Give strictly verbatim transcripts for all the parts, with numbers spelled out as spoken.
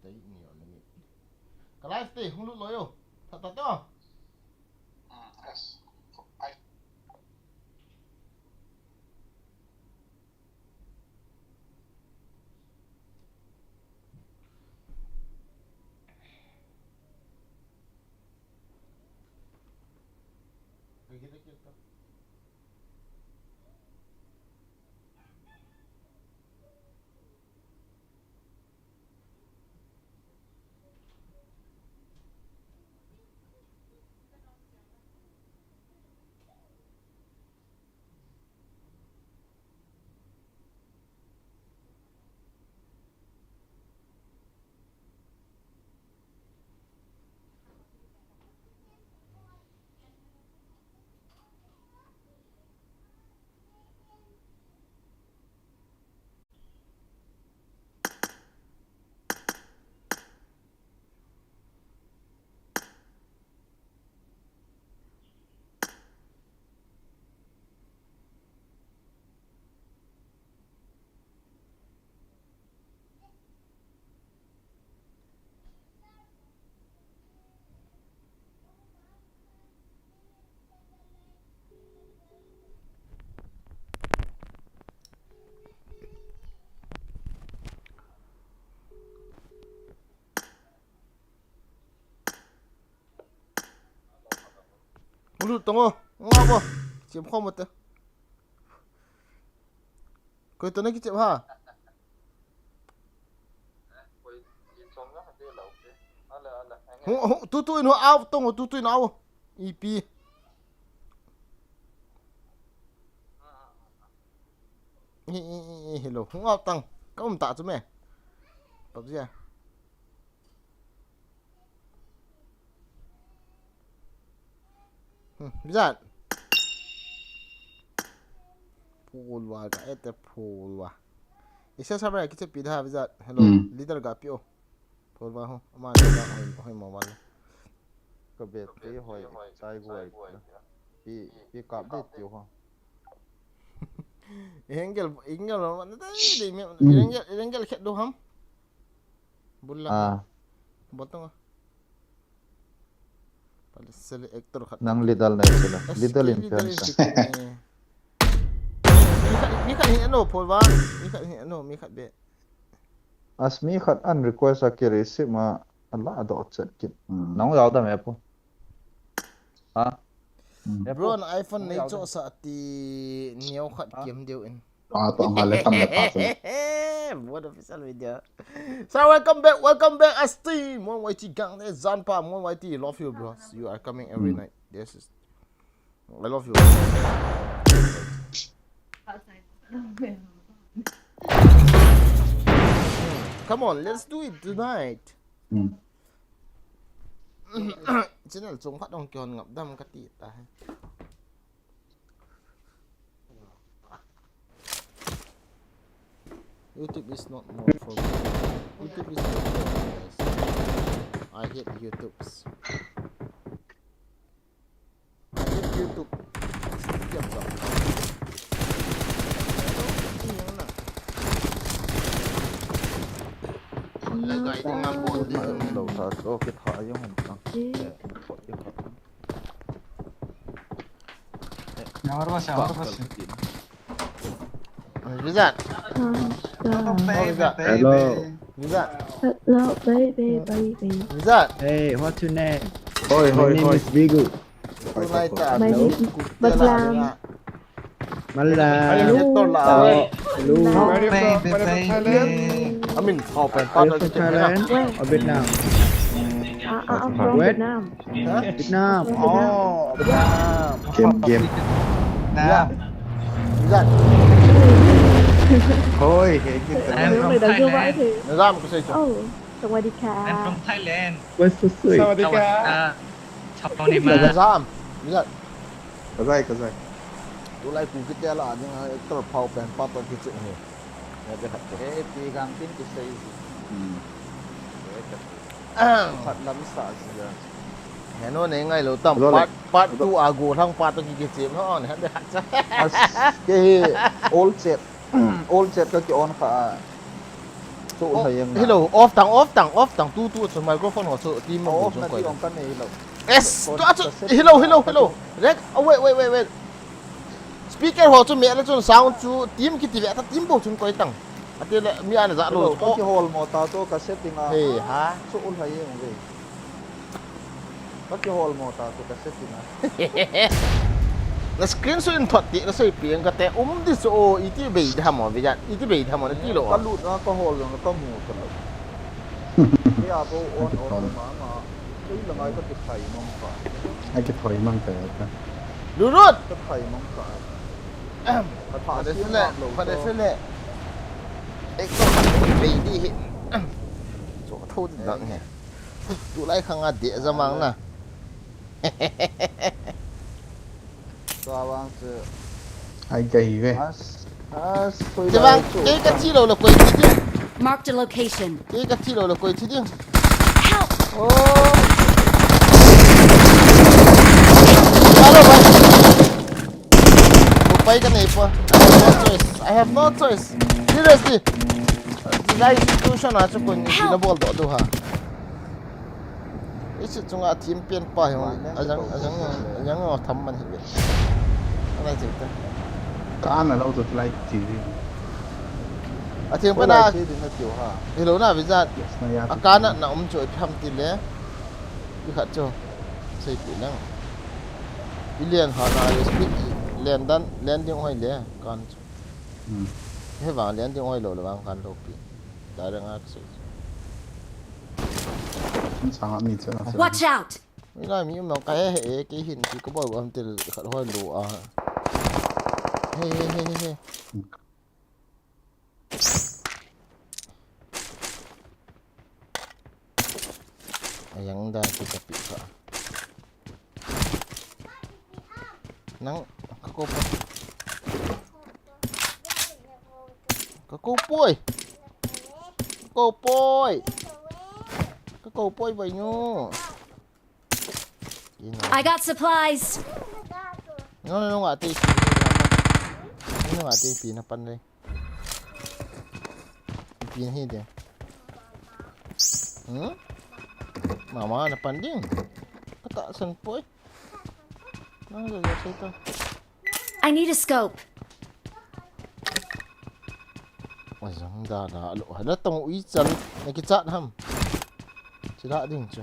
Ka live te, hung lut loi o. Tha, tha, tha. Ulu tongo, ngabo, chim khom te. Koi to na kichep ha. Hung, hung, tutu in ho au, tong ho, tutu in au. Ipi. I, i, i, i, hello. Hung au tang. Ka um ta chu me. PUBG a. Hmm, Vizat. Pulwa ka ete pulwa. Isa sabre kiche pi da Vizat. Hello, hmm. Leader ga pi o. Pulwa ho. Ama ni ga hoi, hoi mo wal. Ka bet te hoi, tai hoi. Pi, pi kap de ti ho. Engel, engel ma na dai de me. Hmm. Engel, engel khet do ham. Bulla. Ah. Botong ah. Pale sele actor khat. Nang Lidal na sila. Lidal in Lidal in fiansa. Fik ni. Mi khat, mi khat hi ano, Paul wa. Mi khat hi ano, mi khat be. As mi khat an request a kiri si ma ala do chat kit. Hmm. Nang yau da me po. Ha? Hmm. Bro, na iPhone nei cho sa ti neo khat kem deu in. Ah, to nga le tam le pa sa. What official video. So welcome back, welcome back, S T. Mon Y T gang de zan pa, Mon Y T, love you, bro. You are coming every night. This is, I love you. Come on, let's do it tonight. Hmm. Channel chung khat dong kihon ngap dam kati ta. YouTube is not more for me. YouTube is not for me, guys. I hate YouTubes. I hate YouTube. Tiap tak. Ini yang nak. Lo sa, okay, tha yung hon tang. Vizat. Hello. Hello, baby, baby. Vizat. Hey, what's your name? Hoi, hoi, hoi. My name is Bigu. My name is Baglam. Malam. Hello. Hello. Baby, baby. I mean, how can Thailand or Vietnam? Ah, ah, I'm from Vietnam. Huh? Vietnam. Oh, Vietnam. Game, game. Vietnam. Hoi, hey, hey. I'm from Thailand. Nazam ko sa ito. Oh, sawadee ka. I'm from Thailand. What's so sweet? Sawadee ka. Sawadee ka. Nazam. Vietnam. Kazai, kazai. Tulai ku kiti la, ni nga actor phao pen pa to kichu ni. Nga de khat. Eh, pi gang tin ki sei. Hmm. Khat lam sa si ya. Heno ne ngai lo tam. Part, part two a go thang part to ki kichu no, ne de khat. As, ke hi old chat. Old chat ka ki on kha. Hello, off tang, off tang, off tang. Tu, tu, chu microphone ho chu team off chung na koi. Yes, tu a chu, hello, hello, hello. Rek, oh, wait, wait, wait, wait. Speaker ho chu me la chun sound chu team kiti ve ta team bo chung koi tang. Ati le mi ana ja lo. Hello, ka kihol mo ta to ka setting a. Hey, ha. Chu ul hai yeng ve. Ka kihol mo ta chu ka setting a. Na screenshot in thot ti na sei piang ka te um di so iti bei da mo ve ja. Iti bei da mo na ti lo. Ka lut na ka hol na ka mu ta lo. Ke a bo on on ma ma. Ei la ngai ka ti khai mong ka. Ai ke thoi mang ka ta. Lu rut. Ka khai mong ka. Ka tha si le. Ka de se le. Ek to ka ki bei di hi. Chu tho di dang he. Tu lai khang a de za mang na. Tua vang chu. Ai ka hi ve. As, as, koi. Che vang, ke ka chi lo lo koi chi. Marked a location. Ke ka chi lo lo koi chi ding. Help! Oh. Hello, bhai. Upai ka nei poi. I have no choice. I have no choice. Seriously. Lai situation a chu kon ni na bol do do ha. Isi chunga thim pian pa hi. Ajang, ajang, ajang tham man hi ve. Ana che ta. Ka ana lo to lai chi. A thim pa na. Hi lo na visa. A ka na na um chu i pham ti le. I khat chu. Sei ti lang. I lian ha na speed i lian dan, landing hoi le kan chu. Hmm. He vang landing hoi lo le vang kan lo pi. Direct a sei. An sanga mi chu na. Watch out! Mi lai mi um nang ka he he e, kei hin ki ka bol bol ham til khat hoi lo a. He, he, he, he, he. Ayang da ki ka pi ka. Nang ka ko pa. Ka ko poi. Ka ko poi. Ka ko poi bai nu. I got supplies. No, no, no, ate pi. No, no, ate pi na pan le. Pi hi de. Hmm? Mama na pan ding. Kata san poi. Nang le le sai ta. I need a scope. Wa jang da da lo. Hala tong ui chan. Na ki chat ham. Chila ding chu.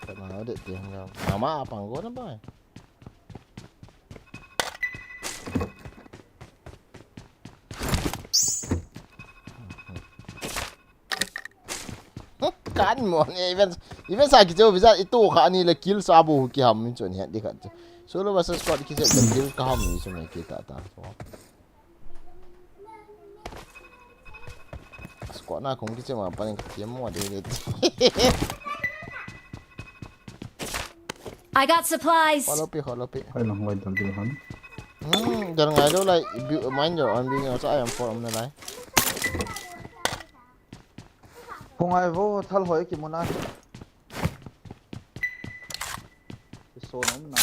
Ka na de ti ham. Mama pang go na bai. Kan mo ni even even sa kicho visa itu kha ni le kill sa bu ki ham min chon hian di khat. Solo versus squad kiche kill ka ham ni chu mai ki ta ta. So. Squad na kong kiche ma pa ni ka tiam mo de de. I got supplies. Follow pi, follow pi. Ai lang wai dal di han. Hmm, dal ngai lo lai, mind your own business, I am for um na lai. Phung ai vo, thal hoi ki muna. Ki so na muna.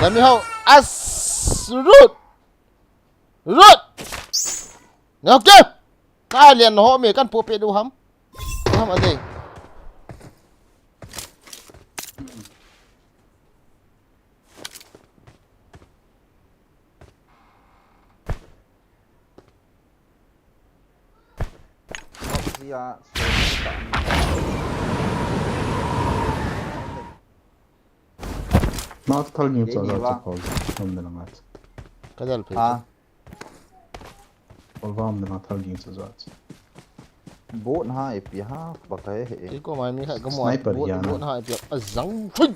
Let me how. As root. Root. Okay. Ka lian ho me kan po pe du ham. Ham a dei. Ma thal ni cha cha ko. Ham na ngat. Ka dal pe. Kolvam na thal ging sa jat. Bot ha ipi ha ba ka he he. Kiko mai mi kha ka mo. Sniper bot, ya na. Bot ha ipi a jang. Hui.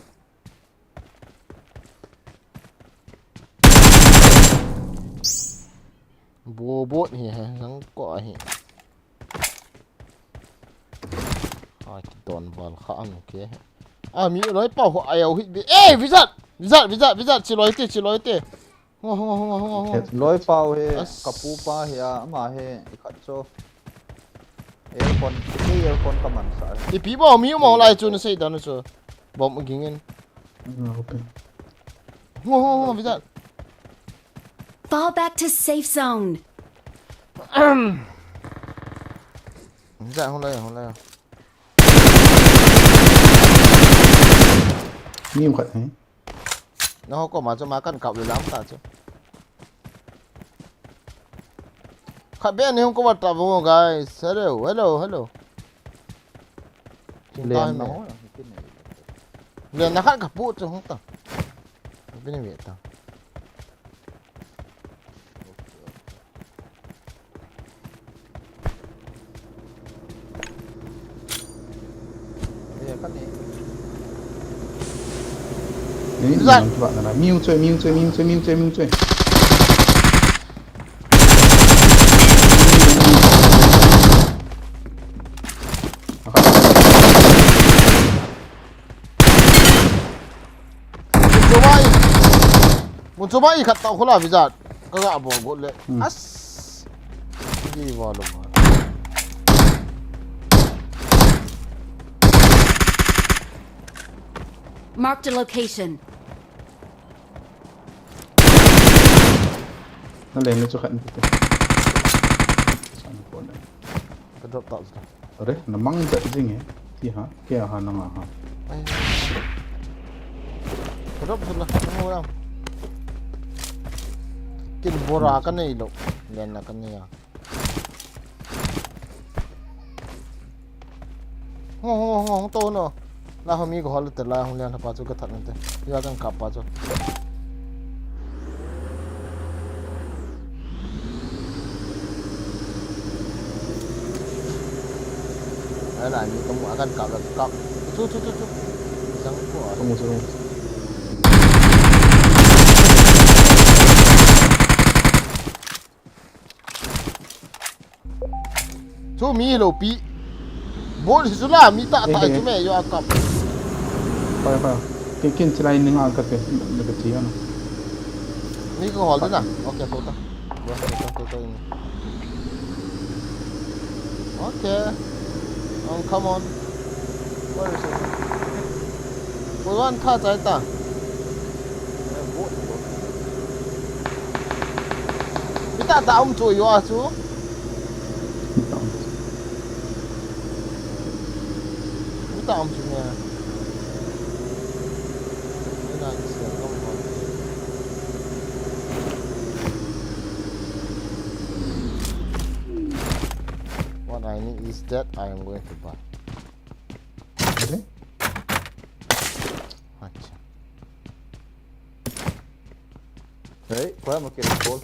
Bo bot hi he jang ko hi. Ai ki don val kha ang ke. A mi loi pa ho ai au hit bi. Eh, Vizat. Vizat, Vizat, Vizat, chi loi te, chi loi te. Hung, hung, hung, hung, hung. Loi pau he, as- ka pu pa he a, ama he, i khat chu. Aircon, kei aircon ka man sa. Ipi bo, mi mo lai chu na sei dan chu. Bom ging in. Mm, okay. Hung, hung, hung, Vijat. Fall back to safe zone. Vijat, hung lai, hung lai. Mi um khat, eh? Na ho ko ma chu ma kan kap le lam ta chu. Khat be ni hung ko wa ta vo, guys. Hello, hello, hello. Len na ho. Len na khat ka pu chu hung ta. Bini ve ta. Ni, ni, Zat. Nang kiba na na. Miu choi, miu choi, miu choi, miu choi, miu choi. Mun chu mai. Mun chu mai khat tau khula Vijat. Ka ga bol got le. Hmm. As. Di va lo. Marked a location. Na le ni chu khat ni te. San ko na. Ka drop ta chu. Are, na mang jat jing e. Ti ha, ke ha na nga ha. Ai. Ka drop chu la, na mo ram. Kin bora ka nei lo. Len na ka nei a. Hung, hung, hung, hung, to no. La ho mi ko hol te la hung lian pa chu ka that nante. Ya kan kap pa chu. Ai la ni ka mu akan kap la kap. Chu, chu, chu, chu. Sang ko. Ka mu chu. Chu mi lo pi. Bol hi chu la mi ta ta chu me yo a kap. Fire, fire. Kin, kin chilai ning a ka te, ni ka chi ana. Mi ko hol na. Okay, to ta. Bo, to ta, to ta. Okay. Um, come on. Where is it? Ko wan tha chai ta. Mi ta ta um chu yo a chu. Mi ta um chu nia. Mi na ni se ka um ko. What I need is that I am going to buy. Okay. Acha. Hey, koi ma kiri bol.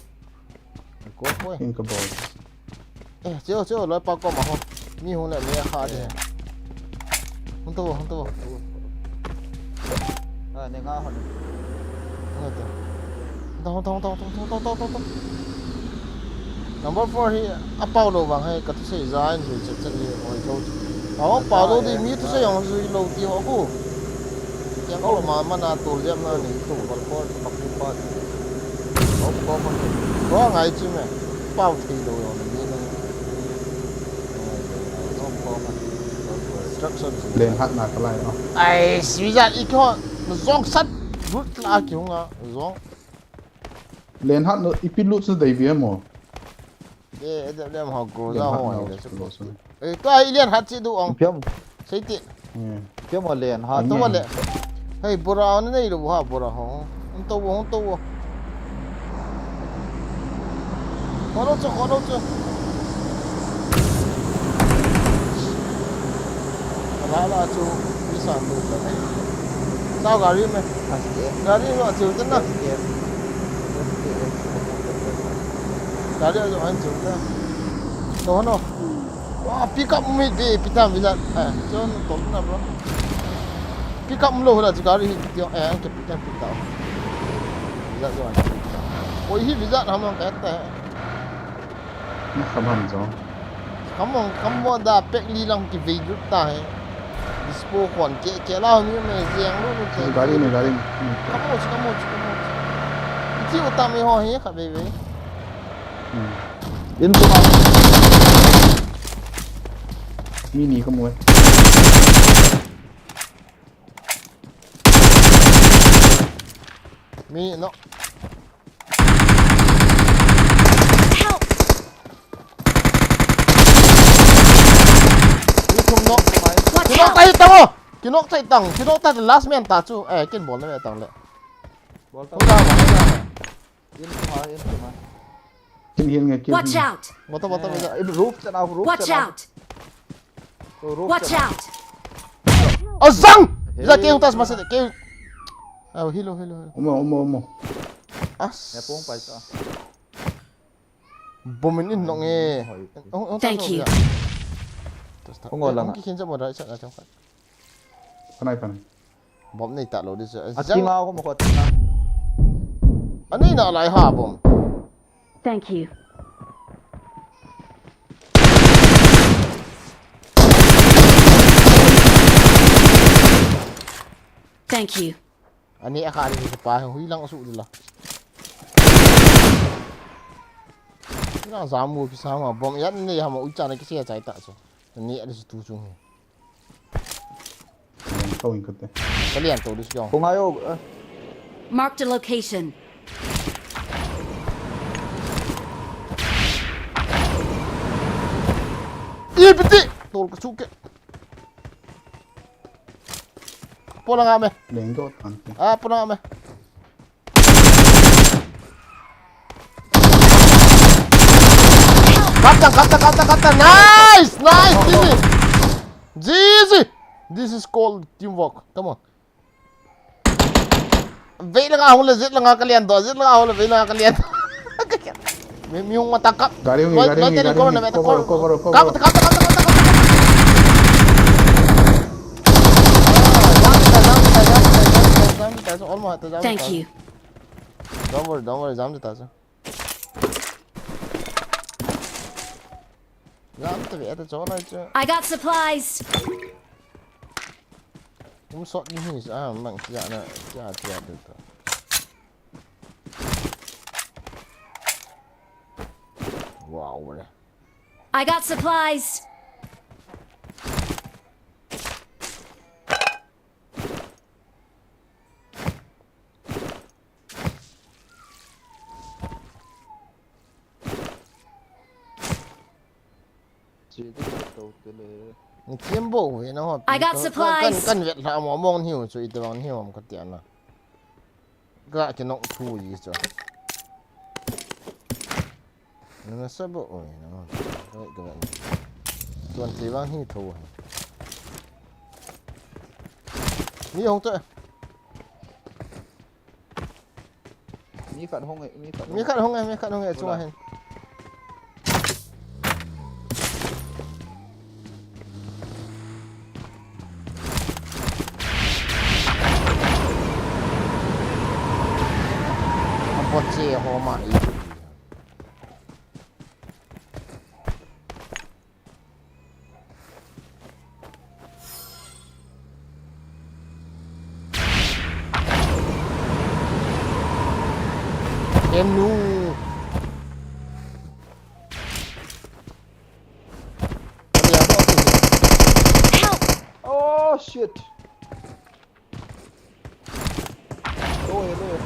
Koi, koi. Kin ka bol. Eh, cheo, cheo, loi pa ko ma ho. Mi hung le, mi kha de. Eh. Hung to, hung to. Ah, ne nga ho ne. Hung to. Hung to, hung to, hung to. Number four hi a pau lou vang hi ka thusei ja in jui chet chet hi oi tho. Pau, pau lou di mi thusei jong jui lou ti ho khu. Kiang ko ma ma na tol jam na ni tu. Number four ka pu pa. Ko ko ma. Ko ngai chi me. Pau thei lou jong ni na. Ko ko ma. Instruction. Len hat na ka lai no. Ai, si ja i ko. Jong sat. Lut la ki hunga. Jong. Len hat no ipi lut sa dei vi mo. Ye, edem lem ha ko ja ho ai le chu ko. Eh, to ai len hat chi du ong. Piam. Sei ti. Hmm. Piam len hat. To le. Hei, bora ne nei lo ha, bora ho. Hung to, hung to. Ko lo chu, ko lo chu. La la chu, mi san lu ta. Sao gari me. Gari lo chu ta na. Gari lo an chu ta. To no. Wa, pick up mi be, pitam bila. Eh, chon to na bro. Pick up lo la chu gari hi tio, eh, an ke pick up pick up. Bila jo an. Oi hi bila na mang ka ta. Na khamam jo. Khamong, khamong da pek li lang ki vei lut ta he. Dispo khon ke, ke la mi me jeng lu lu ke. Gari ni, gari ni. Khamong, khamong, khamong. Ti u ta mi ho he kha be be. Hmm. In tu ma. Mi ni khamong. Mi no. Help! Mi thum no. Watch Kinok out! tai tang o. Kinok tai tang. Kinok tai last man ta chu. Eh, kin bol na me tang le. Bol ta. Thum ta ma. In tuma, in tuma. Kin hin nge kin. Watch out! Bota bota bota. Eh, roof chana, roof Watch chana. Out! Oh, roof Watch chana. Out! Azang! Iza ke utas masih ke. Ah, hilo hilo hilo. Omo omo omo. As. Ya pong pai sa. Bomin in nong e. Hoi. Ong ong. Thank you. Ong ong lang. Ki khin sa mo rai sa na chang khat. Panai panai. Bom nei ta lo di sa. Atinga ko mo ko atinga. Ani na lai ha bom. Thank you. Thank you. Ani a kha di sa pa hui lang su di la. Hui lang za mu ki sa ma bom yan ni ha ma ui cha na ki se chai ta so. Ani a di su tu chung. Kau in kate. Ka lian to di su yong. Ko ngai o. Eh, Marked a location. Ipiti! Tol ka su ke. Pola nga me. Leng do tan. Ah, pola nga me. Kapta, kapta, kapta, kapta. Nice! Nice! G G! G G! This is called teamwork. Come on. Vei langa hung le, zit langa ka lian do, zit langa hung le, vei langa ka lian. Mi, mi hung mata kap. Gari hung, Loi, gari loi, hung, tadi gari cover hung. na, meta Cover, cover. Cover, cover. Kap, kap, kap, kap, kap, kap, kap. Jam kita, jam kita, jam kita, jam kita, jam kita, almost kita, jam Thank kita. You. Don't worry, don't worry, jam kita, jam. Jam kita, be, ata chola cho. I got supplies. Um, shot ni hi, ah, mang, siya na, siya, siya dito. Wow, wala. I got supplies. Chi di na to te le. Ni kimbo, you know. I got supplies. Kan, kan vet la mo mong hiu chu ite bang hiu am ka tia na. Ga ke nok tu yi chu. Nang sa bo oi na. Ga ga. Tuan ti bang hi tho. Ni hong ta. Mi khat hong e, mi khat. Mi khat hong e, mi khat hong e, chunga hin. Apoche homa i. Em nu. Help! Oh shit. Lo e, lo e.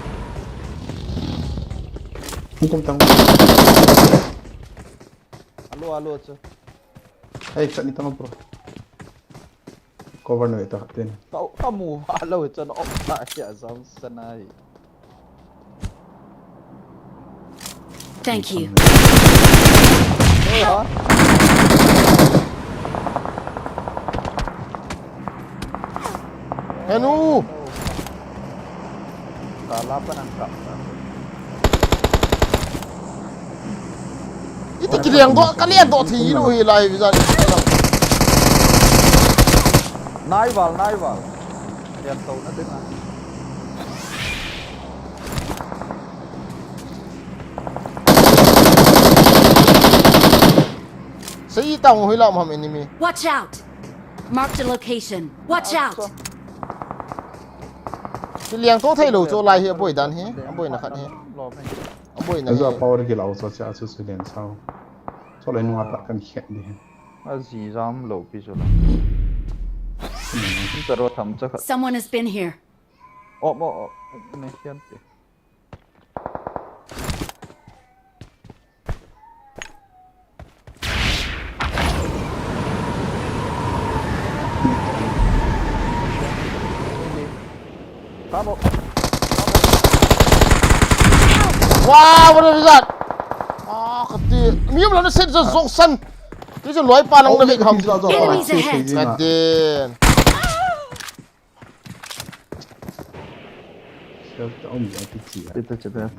Hukum tang. Alo, alo, chu. Hey, chat ni tang bro. Cover na ita tin. Ka, ka mu va lo e, chu na op ta ya jam sanai. Thank you. Oi ha. Henu. Kala pa nang kap. Iti kiliang do, kalian do thi lo hi lai visa. Nai val, nai val. Lian to na te na. Sei tang hui lam ham enemy. Watch out! Marked a location. Watch out! Kiliang to thei lo cho lai hi aboi dan hi, aboi na khat hi. Aboi na. Ajo Hi. Power ki lau so cha su su lian sao. So lai nua ta kan khet di. A zi jam lo pi so la. Ni ta ro tham cha khat. Someone has been here. Op, op, op. Ne hian te. Wow, what is that? Ah, kati. Mi um lana set jo jong san. Kei chu loi pa lang na ve kham. Enemies ahead. Kati. Set ta um ya ti chi. Ti ta che ta.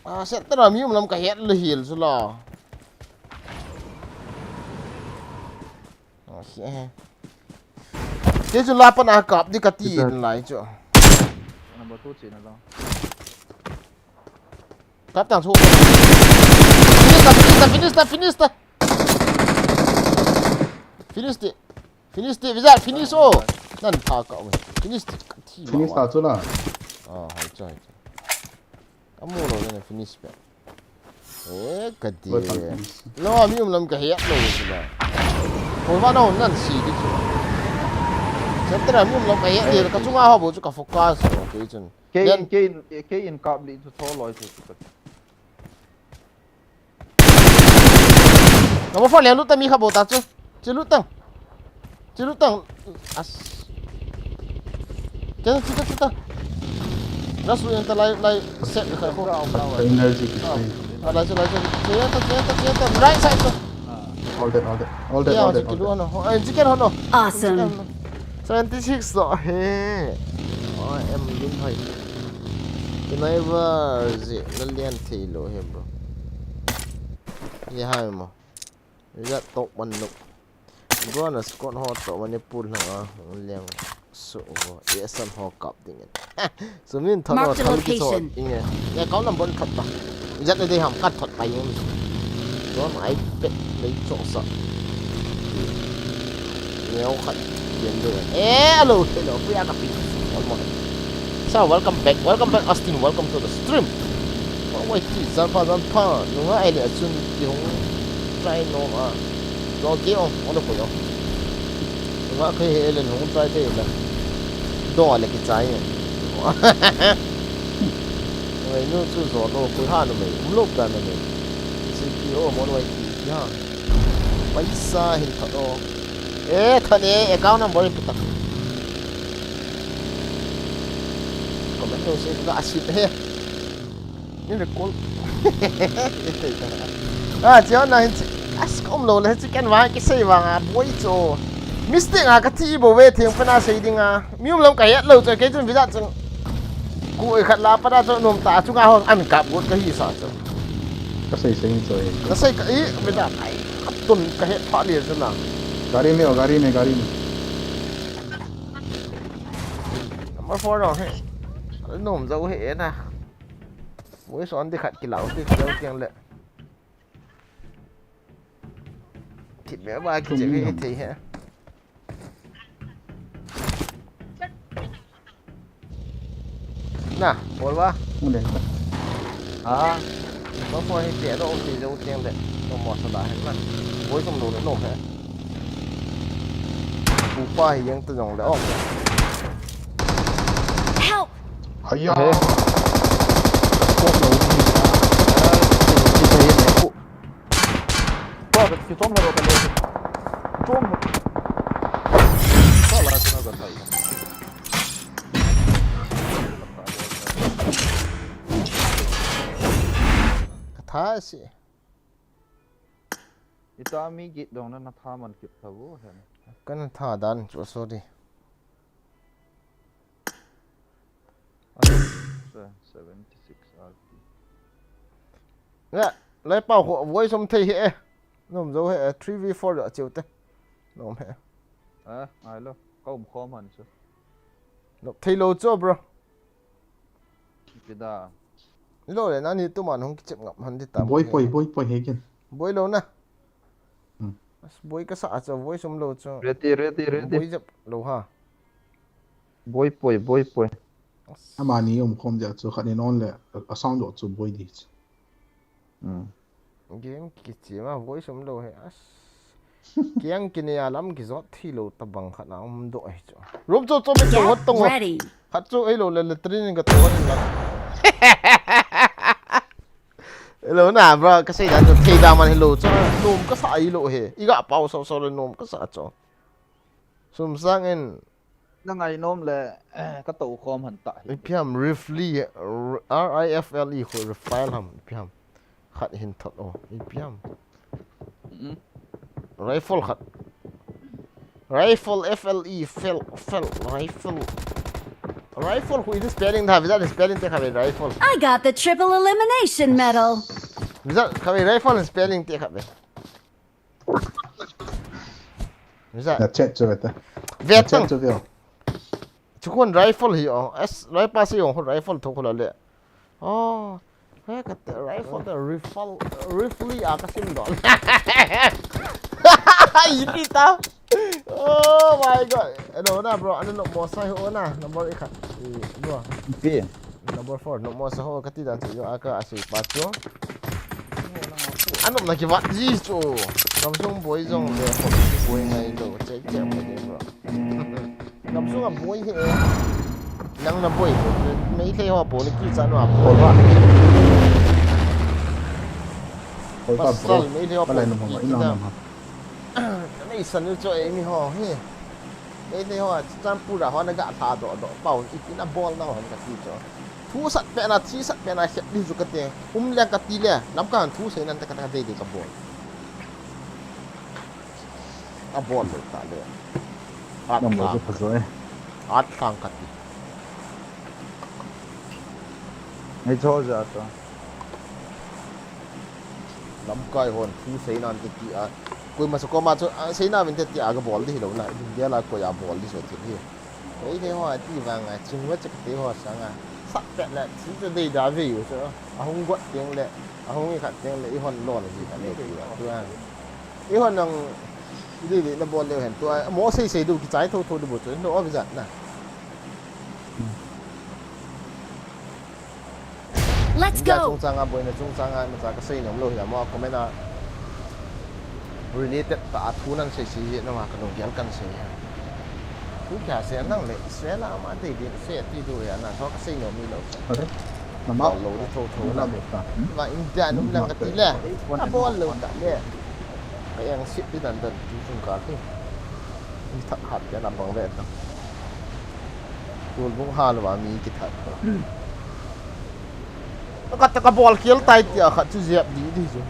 Ah, set ta mi um lam ka het le hil chu la. Ah, se. Kei chu la pan a kap di kati in lai chu. Number two chi na lo. Kap tang chu. Finish ta, finish ta, finish ta, finish ta. Finish ti. Finish ti, Vijay, finish o. Nan pha ka o. Finish ti, ka thi ma. Finish ta chu la. Ah, hai chai. Ka mu lo ne finish pe. Eh, ka ti. Lo mi um lam ka het lo chu la. Ko va na nan si di chu. Chapter mi um lam ka het di ka chunga ho bo chu ka focus. Okay chun. Kei in, kei in, kei in kap li chu tho loi chu chu ka. Number four le lut ta mi kha bo ta chu. Chi lut tang. Chi lut tang. As. Chi ta, chi ta, chi ta. Ras lu yan ta lai, lai set kha ko. Energy ki sai. Lai chu, lai chu. Chi ta, chi ta, chi ta. Right side chu. All dead, all dead. All dead, all dead, all dead. Ai, chicken hono. Awesome. Seventy six to he. Oh, em lin hoi. Kinai va zi na lian thei lo he, bro. Ye hai mo. Ijat tok ban nuk. Bro na squad ho to Manipur lang a. Liang su vo. Ye san ho kap ding. Sumin thot. Mark the location. Inge. Ya kau number khat ta. Jat le dei ham kat thot pai yung. Don ai pet lei chok sa. Neo khat. Yen do. Eh, hello, hello. Kuya ka pi. Almost. So, welcome back. Welcome back, Austin. Welcome to the stream. Wa wai ti san pha san pha. Nunga ai le chun ti hung. Try no a. Do ke ong. Ong ko yo. Nunga ke he le hung try te la. Do le ki try. Oi, nu chu zo lo, koi ha nu mei, um lo ka nu mei. C P O mo wai ti ha. Paisa hin tha lo. Eh, tha ne, account number in puta. Comment lo se ka asit he. Ni recall. Ah, chiao na hin chi. As kom lo le chi ken wa ki sei wa nga boi cho. Mistake a ka thi bo ve thing pa na sei ding a. Mi um lam ka het lo chu, kei chun Vijay chun. Ku e khat la pa da chu nom ta chu nga ho an kap got ka hi sa chu. Ka sei sei chu e. Ka sei ka i Vijay ai. Ka tun ka het pha le chu na. Gari mein ho, gari mein, gari mein. Number four lo he. Nom jo he na. Voice on di khat ki lau ti ka lo tiang le. Thip me ba ki che me thei he. Na, bol ba. Mu le. Ah. Ba phone hi te lo ti jo tiang le. No mo sa da he man. Voice on lo lo he. Upa hi yang ta jong le. Oh. Help! Aya. He. Scope lo ni. Ki thei ne ku. Ba ka ki tom lo ka le. Tom. Ba la ka na ka thai. Ka tha si. Ita mi git dong na na tha man kit tha vo hen. Ka na tha dan chu sorry. Seventy six R P. Na, lai pau ho voice um thei he. Nom jo he, three v four da cheu te. Nom he. Eh, ai lo. Ka um khom han chu. Nom thei lo chu, bro. Kida. Lo le, nani tu man hung kichep ngap han di ta. Boi poi, boi poi he kin. Boi lo na. Hmm. As boi ka sa chu, voice um lo chu. Ready, ready, ready. Boi jep lo ha. Boi poi, boi poi. Amani um khom ja chu khat ni non le a sound jo chu boi di chu. Hmm. Game kichi ma voice um lo he as. Kiang kini a lam ki jot thi lo ta bang khat na um do he chu. Room chu chu mi chu hot tong. Ready. Khat chu ei lo le latrine ka to ni la. Hello na bro, ka sei dan chu thei da man hello chu. Nom ka sa ei lo he. I ga pau so so le nom ka sa chu. Sum sang in. Na ngainom le, eh, ka to khom han ta hi. Ipi ham, rifle, R-, R I F L E khu rifle ham, ipi ham. Khat hin thot o, ipi ham. Mm. Rifle khat. Rifle, F L E, fel, fel, rifle. Rifle khu i spelling da, visa spelling te kha ve, rifle. I got the triple elimination medal. Visa kha ve, rifle spelling te kha ve. Visa. Na chat chu ve ta. Ve tang. Na chat chu ve o. Chu khun rifle hi o. S, rifle si o, rifle tho khula le. Oh. He ka te rifle te rifle, rifle a ka sim don. Ipi ta. Oh my God. Hello na bro. Ano no mo sa ho na. Number ikha. I, bro. Ipi. Number four. No mo sa ho ka ti dan chu yo aka asui pa chu. Ano na ki vat ji chu. Nam sung boy jong le ko boy ngai lo. Check check mai de bro. Gamsung a boi hi e. Nang na boi. Meitei ho boi ni kicha no a boi. Pasal Meitei ho boi ni kicha. Nei san nu cho e mi ho hi. Meitei ho chan pura ho na ga tha do do pau i na bol na ho ka ti cho. Thu sat pe na, thi sat pe na, sep di ju ka te. Um le ka ti le. Lam ka thu sei nan ta ka ta dei dei ka bol. A bol lo ta le. At number lang chu pha jo e. At lang ka ti. Nei cho ja to. Lamkai hon thu sei nan te ti a. Koima sa koma chu, a, sei na vin te ti a ka bol di hi lo na. India la koi a bol di so ti hi. Ei, te ho a ti vang a, ching wa chak te ho sang a. Sat pet la, chi te dei da ve u chu. A hung got teng le, a hung i khat teng le, i hon lo na ji khat le ti wa. Tu a. I hon nang, i dei dei na bol le hen. Tu a, mo sei sei du ki chai tho tho du bo chu. No, a vi jat na. Let's go. Chungchang a boina chungchang a, na cha ka sei nom lo hi a, mo comment a related ta a thu nan sei sei hi, na ma ka nung gel kan sei hi. Thu kya sei nang le, sei la ma dei dei sei ti du hi a, na tho ka sei nom mi lo. Are, na ma lo di tho tho na. Ma India num lang ka ti le, na bol lo ta le. Ka yang sit di dan dan tu chung ka ti. Ni thak hat ya na bang ve ta. Tul bung ha lo mi ki that. Ka ta ka bol khel tai ti a khat chu jep di di chu.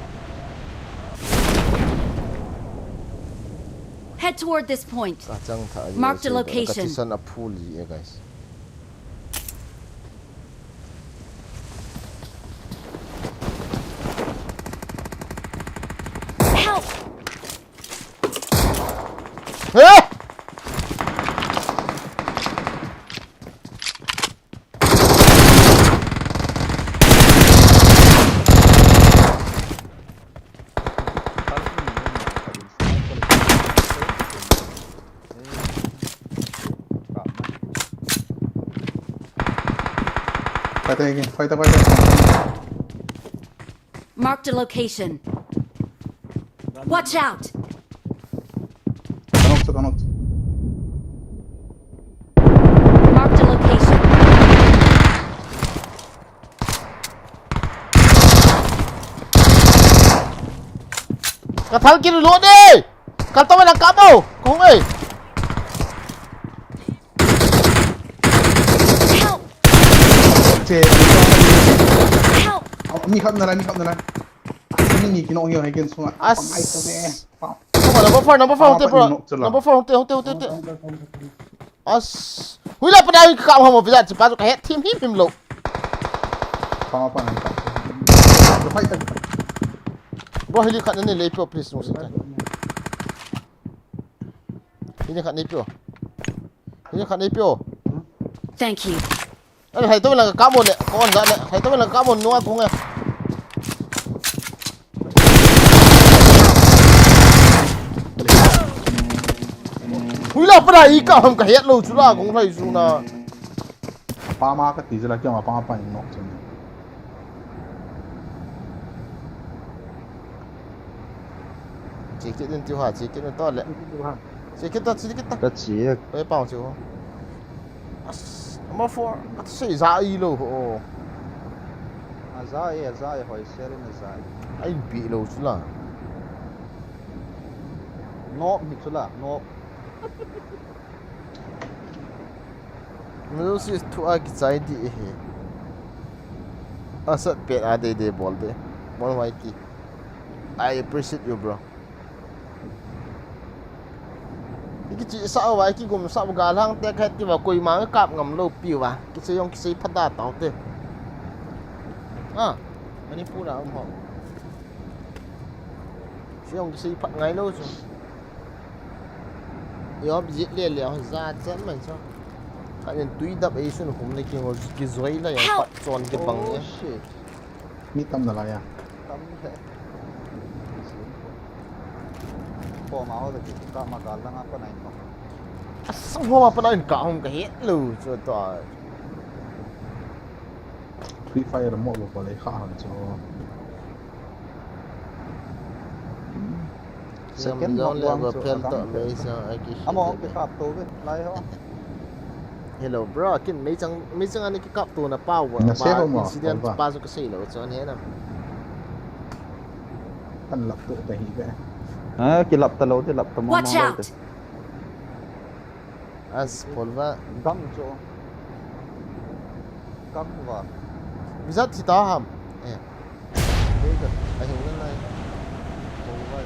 Head toward this point. Ka chang tha. Mark the location. Ka thisan a phul ji e, guys. Help! Eh! Fighter again, fighter, fighter. Marked a location. Watch out! Kanok chu, kanok chu. Marked a location. Ka thal kit lo de. Ka to na ka mo. Kong ei. Help! Che. Help! Mi khat na la, mi khat na la. Mi ni kino hi hai ken sunga. As. Pangai to ne. Come on, number four, number four, hung te, bro. Number four, hung te, hung te, hung te, hung te. As. Hui la pada hui ka mo visa chi pa ka het thim him him lo. Bro, hili khat na nei le pio, please, no sita. Hili khat nei pio. Hili khat nei pio. Thank you. Ai, hai to la ka mo le, kon da le, hai to la ka mo no a kong e. Hui la, pada i ka ham ka het lo chu la kong lai chu na. Pa ma ka ti chu la, kya ma pa pa nok chu. Che kit in tiu ha, che kit in to le. Che kit ta, che kit ta. Ka che. Oi, pang che ho. As, number four. Ka sei za i lo ho. A za e, a za e, hoi se le na za e. Ai bi lo chu la. Nok mi chu la, nok. Manu si thu a kichai di e he. Asat pet a dei dei bol de. Mon Whitey. I appreciate you, bro. Kichi sa wa ki gum sa ga lang te khat ti wa koi ma kap ngam lo pi wa. Kichi yong kichi phat da tau te. Ah, Manipur a um ho. Siang kisei phat ngai lou chu. Yop jit le le ho ja chan mai chu. Ka nen tui dap ei sun hum le ki ngo ki zoi la ya pat chon ki bang ya. Oh, shit. Mi tam na la ya. Tam le. Ko ma ho da ki ka ma gal da nga pa nai no. Asang ho ma pa nai ka hum ka het lou chu to. Free Fire mo lo ko le kha han chu. Second knock le vang chu pen to akam me sa ai ki. Amo ke kap to ve lai ho. Hello bro, kin mei chang mei chang ani ki kap to na pa wa. Na se ho mo, incident pa chu ka sei lo chu an he na. Kan lap to ta hi ve. Ha, ki lap ta lo te lap ta mo mo. Watch out. As polva. Gam cho. Gam va. Bizat thi ta ham. Eh. Dei ka. Ahi un lai. Polva.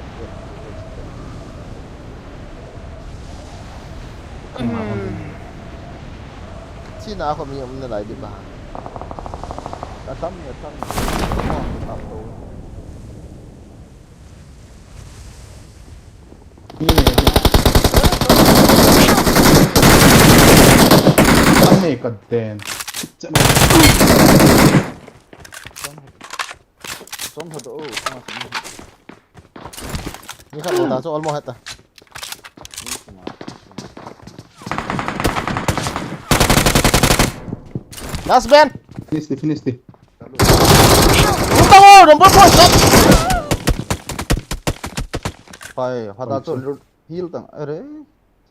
Thi na ko mi um na lai di ba. Ka tam ya tam. Mo ki lap to. Ani ka den. Som hat o. Ni khat lo ta chu almost hat ta. Last man. Finish di, finish di. Uta wo, number four shot. Pai, hada chu heal tang. Are,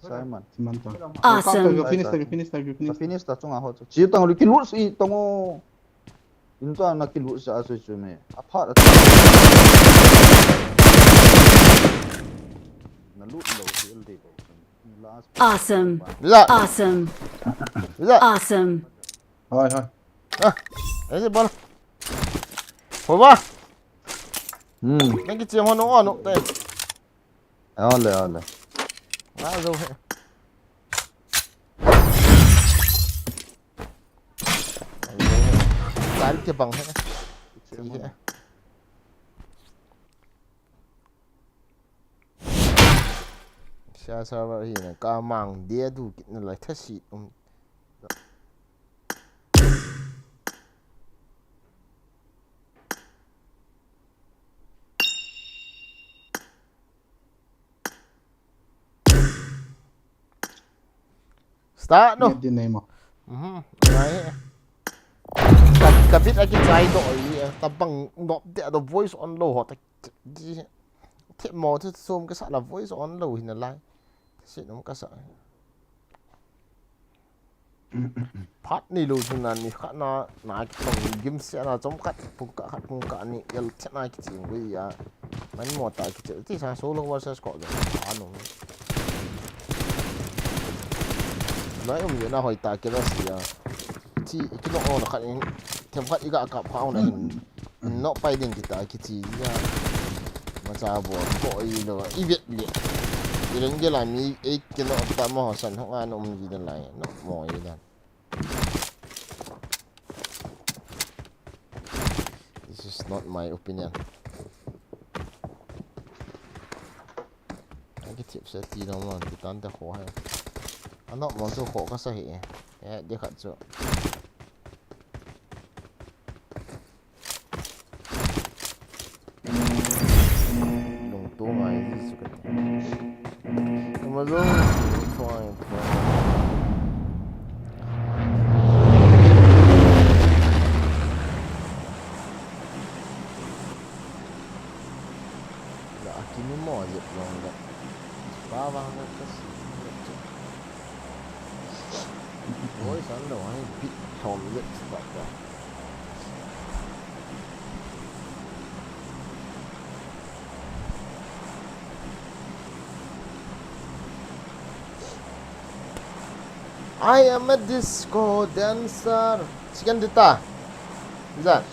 Simon. Simon tang. Awesome. Finish ta, finish ta, finish. Finish ta chunga ho chu. Chi tang lu ki lut si tang o. In ta na ki lut sa so chu me. Apart. Na lut lo heal de ko. Last. Awesome. Bila. Awesome. Bila. Awesome. Hoi, hoi. Ah, ese bol. Hoba. Hmm. Nang ki chem ho no no te. Ole, ole. Ah, zo he. Kal ke bang he. Ti he. Sia server hi na ka mang dia du kit na lai tha si um. Start no. Net din nei mo. Mhm. Ngai. Ka, ka bit a kichai doh i, eh, tabang nop de do voice on lo ho ta. Thip mo thu sum ka sa la voice on lo hi na lai. Sit um ka sa. Phat ni lo chu na ni khat na, na ki tong gim se na chom khat pung ka khat pung ka ni el che na ki ching gui ya. Man mo ta ki che ti sa solo versus squad. Ano. Nai um ye na hoi ta ke na si ya. Ti ki no on khat in them khat i ga kap kha on hin. Nok pai ding kita kichi ya. Macha bo ko i lo i vet le. I reng de la mi e ke no ta mo san hong an um di de lai no mo i dan. This is not my opinion. Ai ki tip se ti no mo ti tan te kho hai. Ano mo chu kho ka sa hi. Eh, de khat chu. Lungtu ngai ji chu ka ti. Amazon, try, try. La, akimi mo, jep long la. Ba, ba, ba, ka si, jep, jep. Oi, san lo, ai, bit thom, jep, jep, jep. I am a disco dancer. Chicken dita. Zan.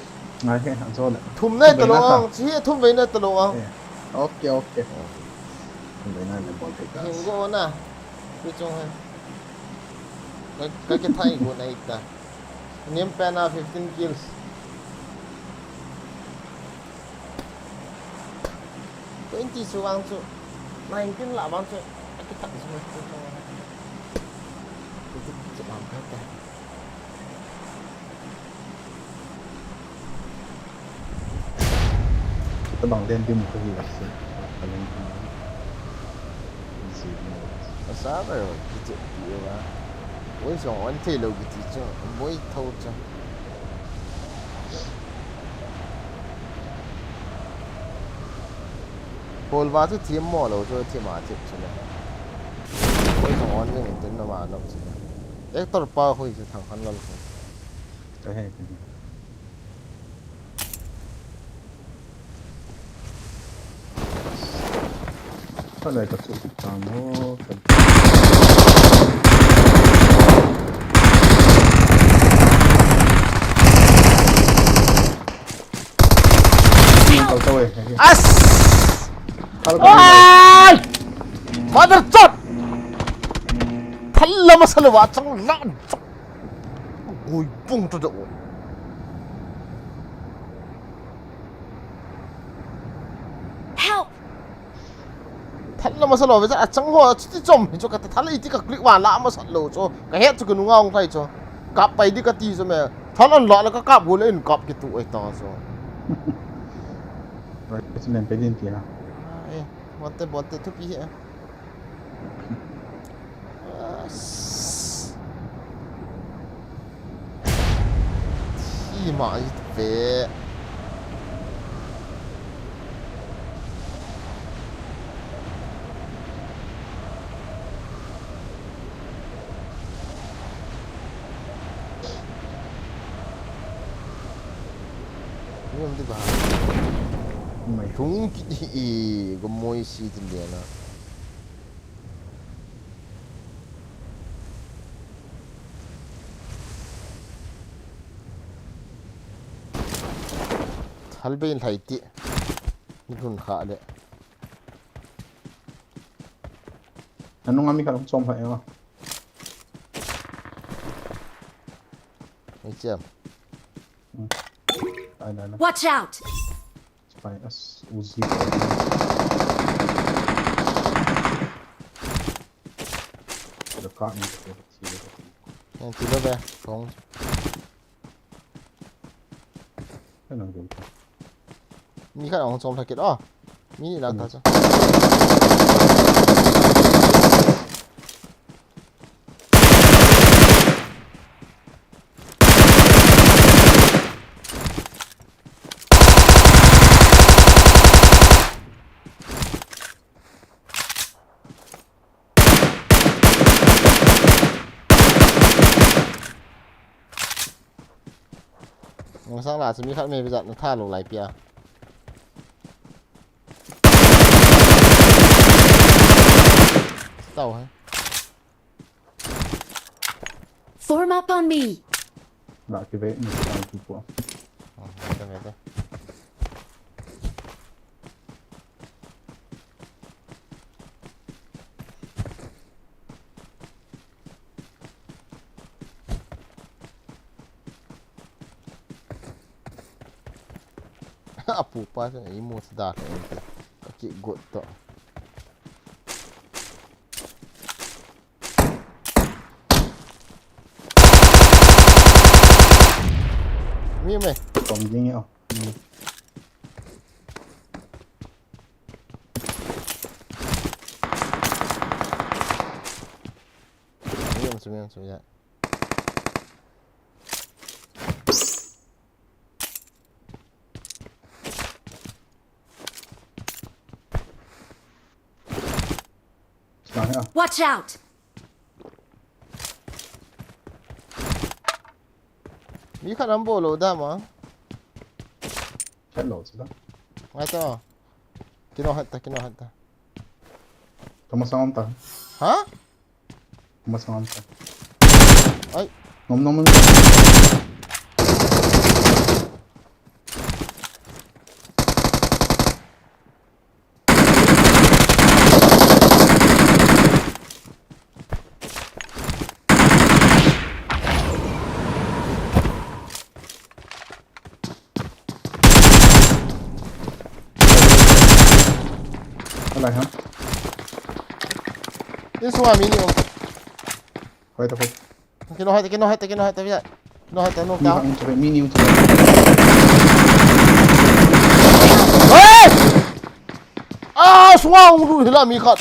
Ngai he, an so le. Thum nai ta lo ang. Chi he thum vei nai ta lo ang. Eh, okay, okay. Thum vei nai le bol te ka. Hing go na. Pi chung he. Ka, ka ke thai go nai ta. Nim pen a fifteen kills. Twenty chu vang chu. Nineteen lah vang chu. Aki thak chu chu. Chu chu chu vang ka ta. Tabang den dim ko hi la se. Ka len. Easy mode. Asa ba yo, kiti, kiti ba. Oi, jong on thei lou kiti chu. Boi tho chu. Pol va chu thim mo lou chu, thim a thip chu le. Oi, jong on jing in tin na ma nok chu le. Actor pa hoi chu Thangkhanlal hoi. Ka he, ka he. Ka lai ka chu ta mo, ka Kal to eh. As! Kal to eh. Ai! Mother chot! Thalla masalo wa chang la. Gui pung to do. Help! Thalla masalo ve cha achang ho chuti chom hi chu ka ta thalla iti ka click wa la masalo chu. Ka het chu ka nunga ong thai chu. Kap pai di ka ti chu me. Thalla la la ka kap go le in kap ki tu ai ta chu. Right, it's an impediment, yeah. Ah, eh, bote, bote, thupi hi. Thi ma i ve. Ni om di ba? Mai. Tung kit hi e, gomoi si tin dia na. Thal bei in lhai ti. Ni hun kha le. Anung ami kha chom kha e wa. Ni chiam. Hmm. Ai, ai, ai. Watch out! Spy as Uzi. Dekat ni, dekat sini. Yang tidur deh, kong. Kan nang jumpa. Ni khat ahung chom thakit, oh. Mi ni lang ta cha. Nang sang la chu mi khat me bijat na tha lo lai pia. Tau hai. Form up on me. Ba ki ve ni ka ki po. Oh, ka ve ta. Apu pa sa imo sa data ente. Ka ki got to. Mi me. Kom jing yo. Hmm. Mi ang sumi ang sumi ya. Watch out! Mi khat an bol lou dam a. Khat lou chu da. Ngai ta. Kino hat ta, kino hat ta. Tama sangam ta. Ha? Masang ta. Ai. Nom, nom, nom. Alai ham. Insung a mi ni o. Khoi ta khoi. Kino hai ta, kino hai ta, kino hai ta, via. Kino hai ta, no ta. Mi ni u chu. Hey! Ah, suang lu hila mi khat.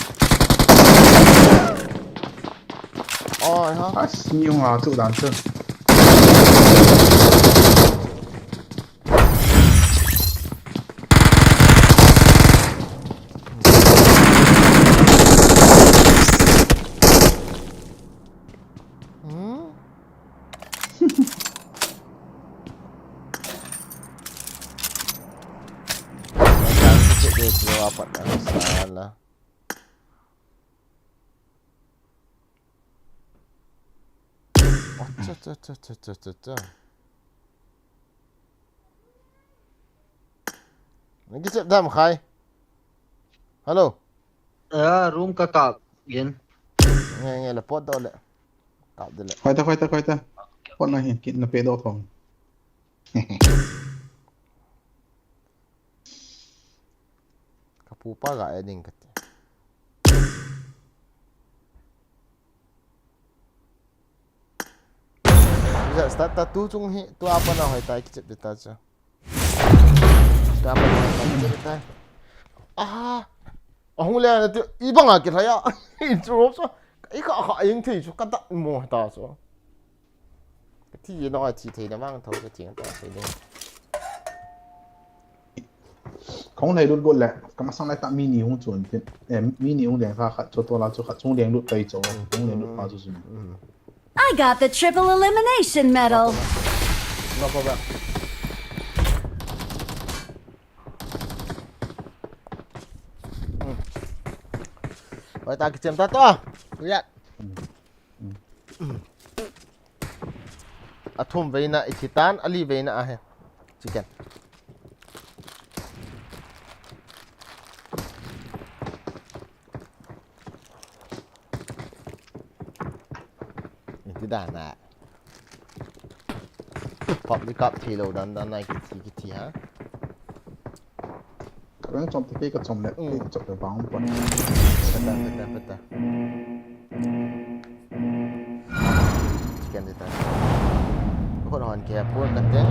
Oi ha. As, ni u nga chu dan chu. Hmm? Masang sikit dia keluar partner. Salah. Oh, cha, cha, cha. Nang kisep dam khai. Hello. Ya, room ka kap gin. Nge, nge, le pot do le. Kap de le. Khoi ta, khoi ta, khoi ta. Pot na hin, kit na pe do thong. Ka pu pa ga e ding ka ti. Ja, start ta tu chung hi, tu apa na hoi ta kichep de ta cha. Tu apa na hoi ta kichep de ta. Ah. Ahung le na ti, i bang a ki lhaya. Intro so. I ka ka ing thei chu ka dat mo ta so. Ka thi no a thi thei na mang tho ka ching ta so de. Kong lei lut got le, ka masang lai ta mi ni hung chun tin. Eh, mi ni hung leng kha khat chu to la chu khat chung leng lut pai chu. Kong lei lut pa chu sun. I got the triple elimination medal. No problem. Oi, ta kichem ta to. Kuya. Athum veina i thi tan, ali veina ahe. Chicken. Iti dan a. Pop di kap thi lo dan dan nai kithi kithi ha. Ka rang chom te ke ka chom le, ke ka chom le bang pon. Peta, peta, peta. Chicken di ta. Ko hon ke pon ka teng.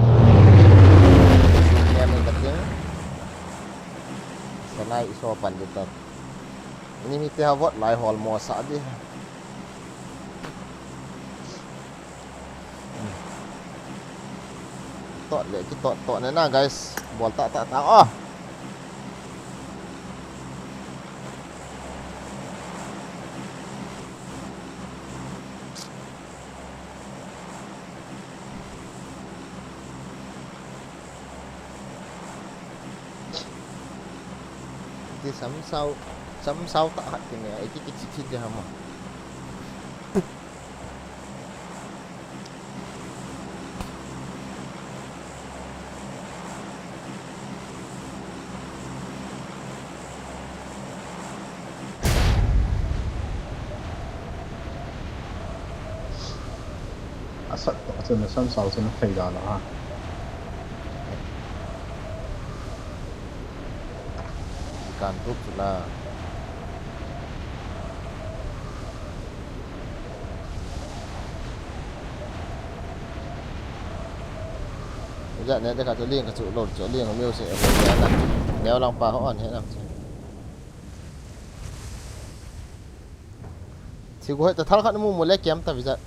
Ke me ka teng. Sanai iso pan di ta. Ini mi te ha vot lai hol mo sa di. Tot le, kitot, tot le na, guys. Bol ta, ta, ta. Oh! Ti sam sao, sam sao ta hat kini, eh, ki, ki, ki, ki, ki, hama. Asat to, asat na sam sao, asat na thei da la ha. Kan tuk tu la. Ja ne de ka tu ling ka chu lo chu ling music e na. Neo lang pa ho an he na. Thi go ta thal khat mu mu le kiam ta visa.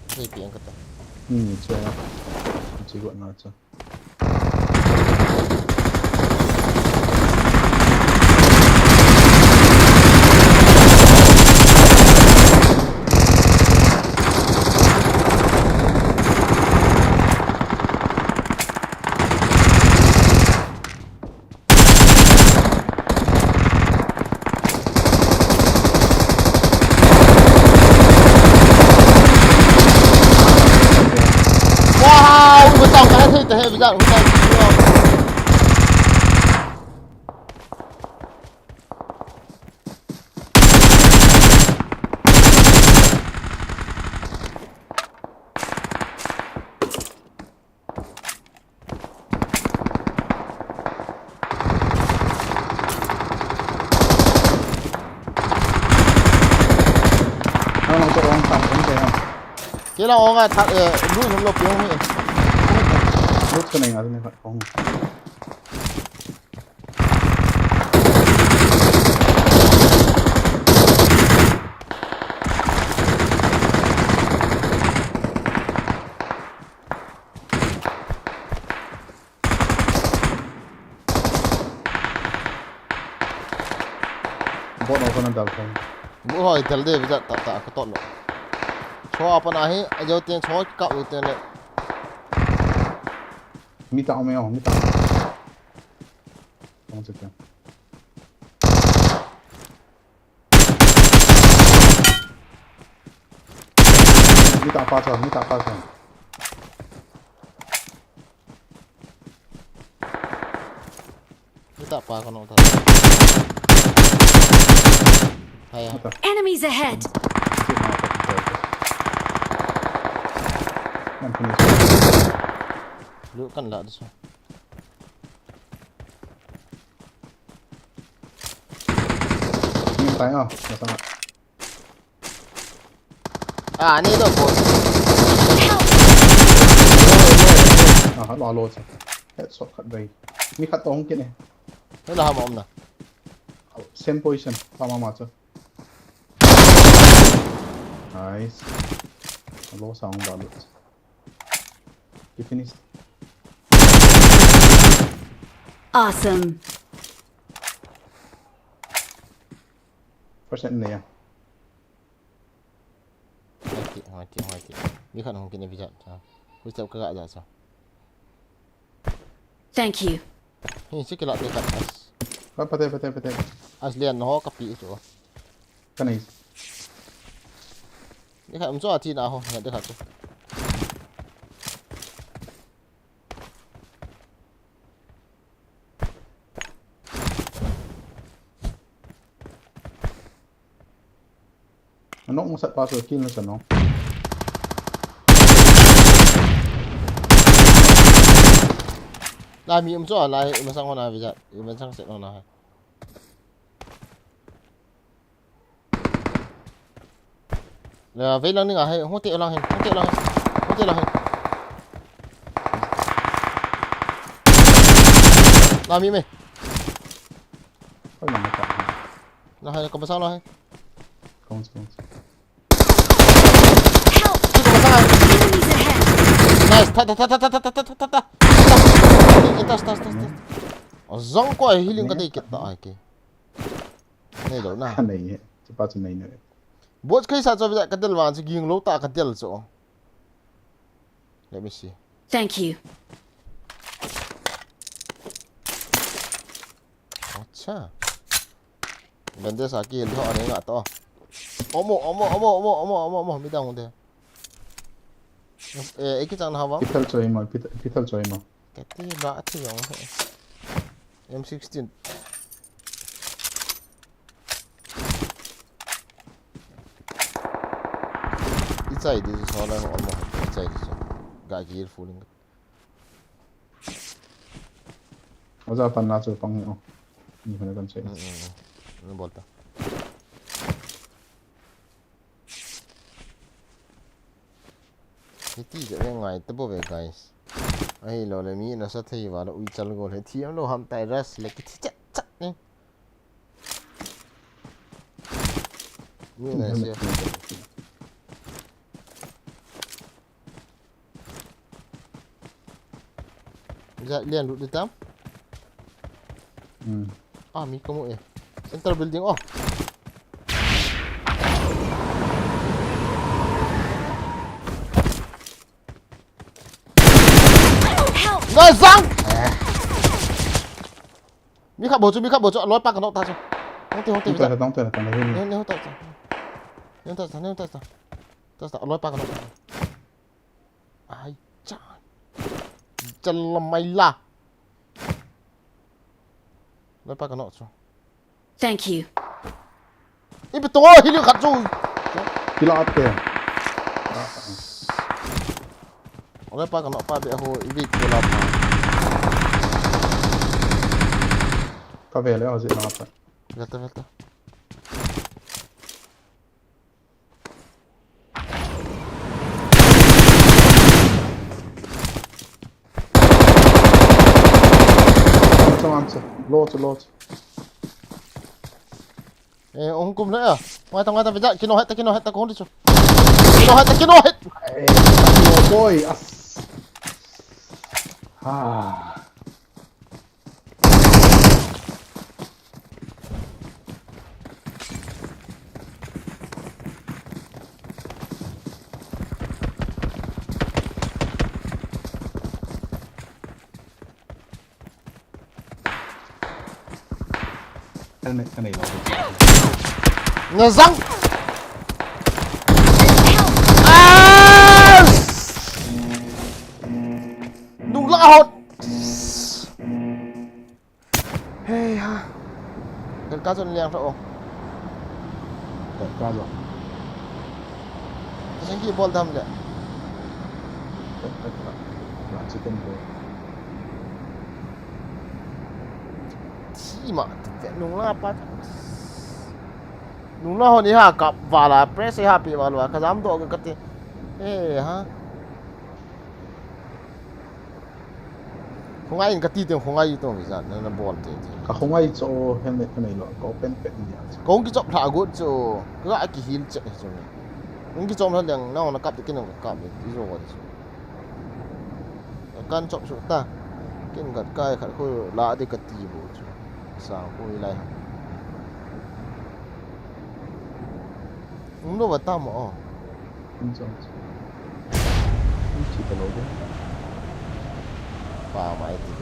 Thi piang ka ta. Hmm, chu. Thi go na chu. Te he, Bijat, hung tai. Nang nang chu ong tam ong te ha. Kei la ong a thak, eh, lu num lo piong hi. Lut ka nei nga ni ong. Bot ho kana dal thei. Bot ho i tel de, Bijat, ta, ta, ka tot lo. Chua pa na hi, a jo teng chua ka lu teng le. Mi ta ome o, mi ta. Kong che kya. Mi ta pa cha, mi ta pa cha. Mi ta pa ka no ta. Hai ya. Mi ta. Enemies ahead! Yan finish. Lu kan la du so. Ni tai a, na sa. Ah, ni lo po. Help! Ah, lo, lo, lo. Headshot khat bai. Mi khat tong kit ne. Ni la ha ma om na. Same position. Pa ma ma cha. Nice. Lo sa ong ba lo. You finish. Awesome. First net ne ya. Hoi ki, hoi ki, hoi ki. Mi khat hung ki ne Bijat cha. Hui chap ka ga ja cha. Thank you. Hi, chi ki la te khat as. Pa, pa te, pa te, pa te. As lian ho ka pi chu. Ka nei. Ni khat um chu a thi na ho, ni khat chu. Anok masat pa chu kill na sa no. La mi um chu a la hi, masang ho na Bijat, masang set ho na hai. Le, vei lang ning a hai, hung te lang hai, hung te lang hai, hung te lang hai. Na mi me. Koi lang ka. Na hai, ka masang na hai. Kong, kong. Help! Ka masang hai. Enemies ahead! Nice, ta, ta, ta. Ta, ta, ta, ta, ta. Zang ko ai healing ka dei kit ta ai ke. Nei lo na. Ka nei, chu pa chu nei nei. Bot khai sa chu ka del wan chu ging lo ta ka del chu. Let me see. Thank you. Acha. Bende sa ki hel ho ane nga to. Omo, omo, omo, mi dang de. Eh, eki chang na ha ba? Pithal choi ma, pithal, pithal choi ma. Kati ba a thi jong he. M sixteen. I chai di so la ho mo. I chai di so. Ga gil full. Oja pan na chu pang ni o. Ni khana kan chai. Mm, mm, mm. Ni bol ta. Hiti je ve ngai ta bou ve, guys. Ahilou le mi nasa thei uva le ui chal gol he thiam lou ham tai, rush le kithi chat chat ni. Mi na sia. Ja, lian lut di tam? Hmm. Ah, mi kamu eh. Center building, oh. Help! Na zang! Eh. Mi khat bou chu, mi khat bou chu, aloi pa ka nok ta chu. Hung te, hung te, hung te, hung te, hung te, hung te. Hung te, hung te, hung te. Hung te, hung te, hung te. Aloi pa ka nok ta chu. Ai cha. Chala mai la. Lai pa ka nok chu. Thank you. Ipi to hili khat chu. Kila ate. Lai pa ka nok pa be ho ivi ko la pa. Ka ve le ho ji na pa. Velta, velta. Answer, answer. Lots, lots. Eh, ong kum le a. Ngai ta, ngai ta, veja. Kino het, kino het, kong di chu. Kino het, kino het. Eh, boy, as. Ah. Helmet ka nei lou. Na zang. Ah! Nung la hot. Hei ha. Kel ka chun liang tho. Kel ka chun. Ka sing ki bol dam le. Kel ka chun. La chicken bol. Chi ma, te nung la pa. Nung la hon i ha kap vala, press i ha pi vala, ka jam do ka te. Eh ha. Khongai in ka ti teng khongai to mi jan na, na bol te te. Ka khongai cho helmet ka nei lou, ka open pet ni ya. Kong ki chop tha gut cho, ka ki heal che cho. Kong ki chop tha leng na na kap te kin na kap te i jo wa chu. Kan chop su ta. Kin gat kai khat khu la de ka ti bo chu. Sa khu i lai. Um lo wa ta mo. Kin chop. Kin chi ta lo de. Pa mai ti.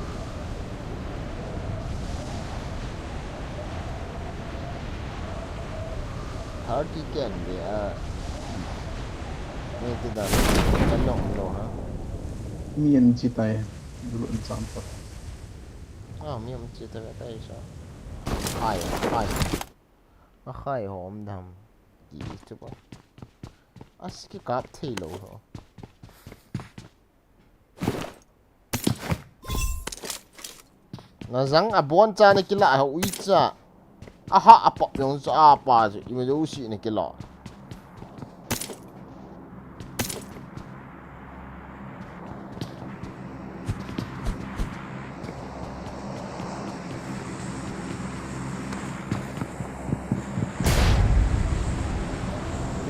Thirty ken de a. Ni ti dan. Kan nong lo ha. Mi an chi tai. Dulu an cham pa. Ah, mi an chi tai tai sa. Hai, hai. A khai hom dam. Ki chu ba. As ki kap thei lo ho. Na zang a bon cha na kila ho ui cha. A ha a pop yong cha a pa chu i ma jo si na kila.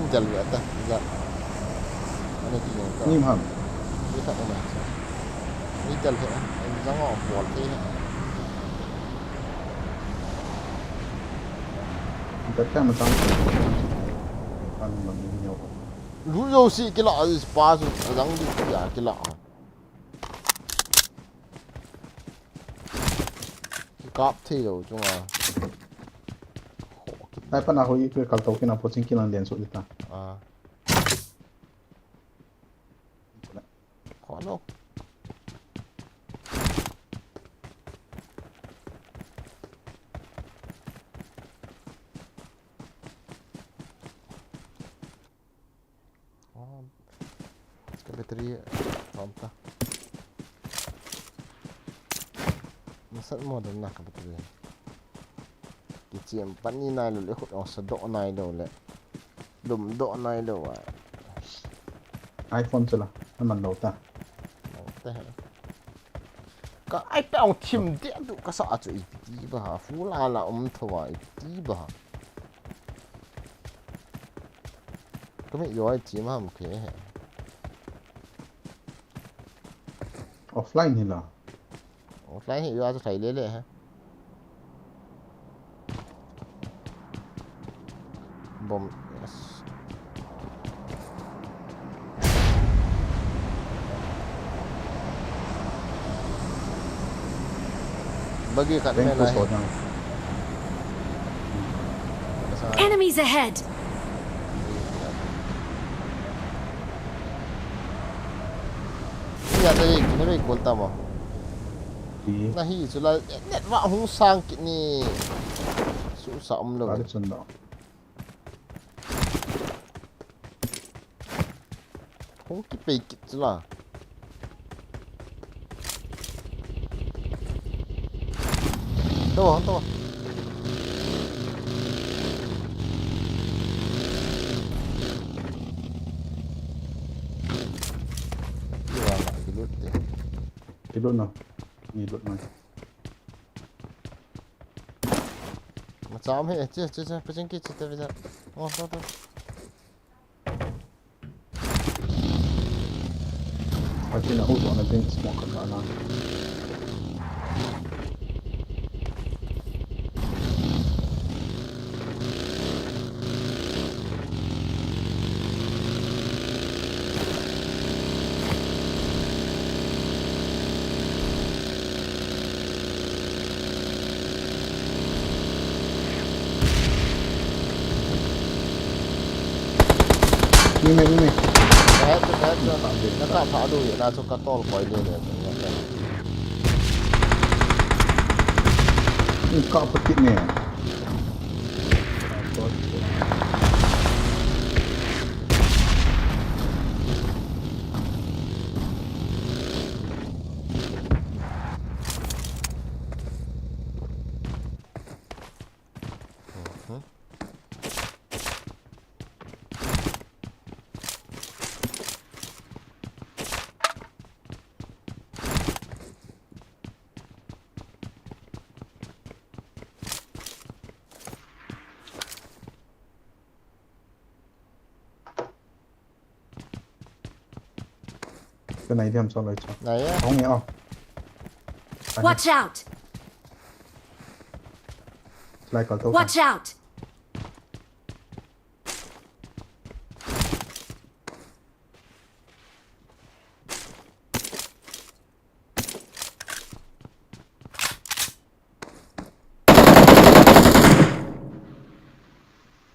Intel ve ta, ja. Ani ki yong ta. Nim ham. Ni ta ma. Intel he, en jang o bol the he. Intel ka ma jang ko ni so an chi. An ma ni yo. Lu yo si kila a pa su jang di ya kila. Ki kap thei lo chunga. Ai pa na hoi kal to kina po ching kina den su di ta. Ah. Kho lo. Oh, ka battery pump ta. Nasat mo dam na ka battery. Ki chem pan ni nai lo le khut ong sa do nai lo le. Lum do nai lo a. iPhone chu la, a man lo ta. Lo ta he. Ka iPad ong thim de tu ka sa a chu i ti ba ha. Full ala um tho a i ti ba ha. Kami yo ai chi ma ham khe he. Offline hi la. Offline hi yo a chu thai le le he. Bom. Yes. Bagi khat me lai. Enemies ahead. Kya ta ye, na ve kol ta mo. Ti. Na hi chu la, net va hung sang kit ni. Su sa um lo. Ka chun da. Hung kipei kit chu la. Tua, tua. Kilut te. Kilut na. Ni lut na. Macham he, che, che, che, pacheng ki, che, te, visa. Oh, tua, tua. Atin a huzon a ding smoke ka na. Ni me, ni me. Ka het, ka het, ka het. Na ka pha du, na chu ka tol koi le le. Ni ka pha kit ne. Ka nai diam sa lai cha. Nai ya. Hong ya. Watch out! Lai kal to. Watch out!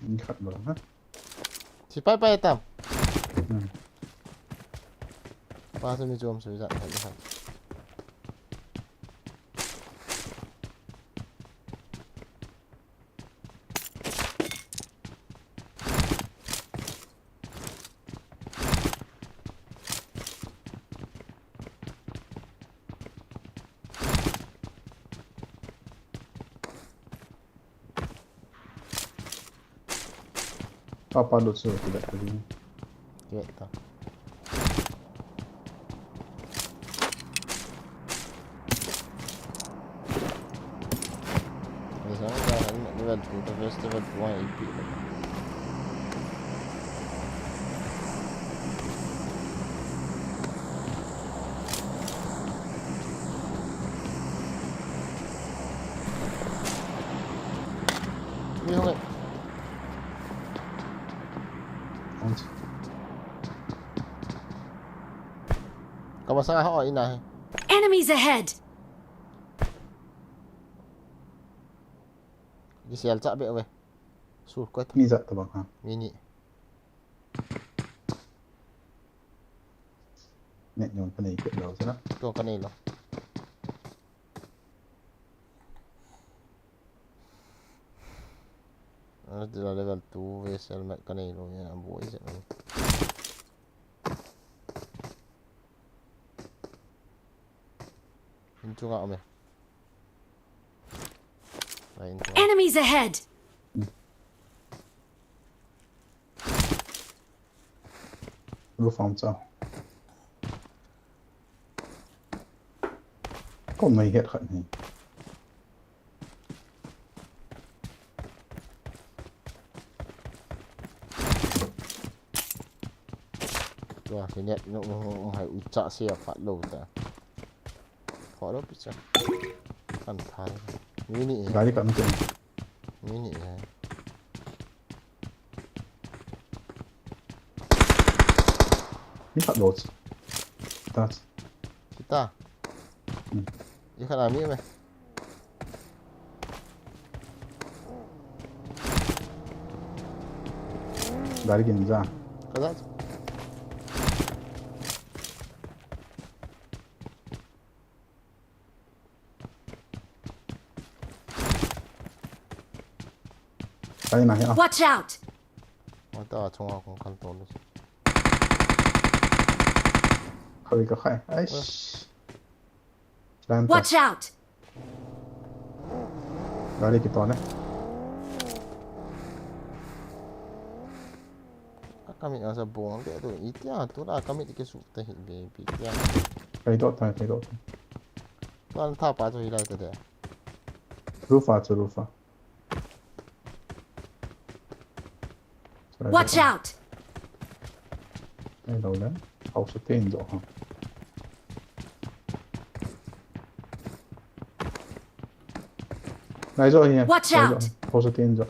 Ni khat bol ha. Sipai pai tam. Hmm. Pa tu mi jom sui ja, hai ha. Papa lut su ki vet ka ding. Ki vet ta. Ni sa ka ni vet ku ta festival ku ai pi. Ui, hong e. Ka masa ha o ina he. Enemies ahead! Ki sial cha be we. Sur ko ta. Mi jat ta bang ha. Mi ni. Net jong ka nei kit lou chu na. Jong ka nei lou. Ah, ti la level two vessel mat ka nei lou ya, boi se. In chunga um e. Lai in chunga. Enemies ahead! Roof farm cha. Ko mai het khat ni. Tua, si net nu, nu, nu, hai u cha se a phat lou ta. Phat lou pi cha. Kan tha. Mi ni. Gari kan ke. Mi ni hai. Ni khat lou. Ta. Kita. Hmm. Ye khat a mi me. Gari kin ja. Ka ja. Kai na hi a. Watch out! Ata chunga kong kal to lu. Khawi ka khai. Aish. Plan ta. Watch out! Gari kiton e. Akami asa bong de tu itia tu la kami ke su ta hi be bi tia. Kai dot ta, kai dot ta. Tan tha pa tu hi lai ta de. Roof a chu, roof a. Watch out! Ai lo le. Hausa te in jo ha. Nai jo hi. Watch out! Hausa te in jo.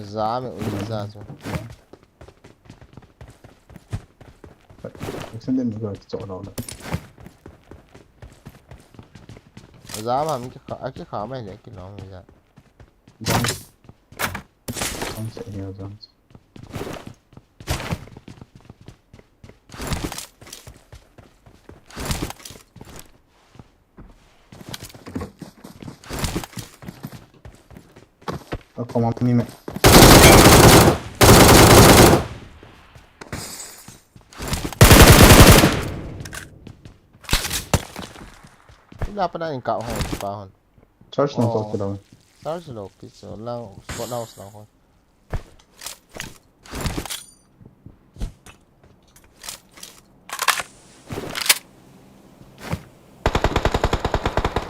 Za me u za chu. Extended ni ko cho lo le. Za ma mi ki kha, a ki kha mai le ki long mi za. Jump. Jump se ni jump. Ako mami me. Ila pa na in ka hon pa hon. Charge lang to kilo. Charge lo ki so lang spot house lang hon.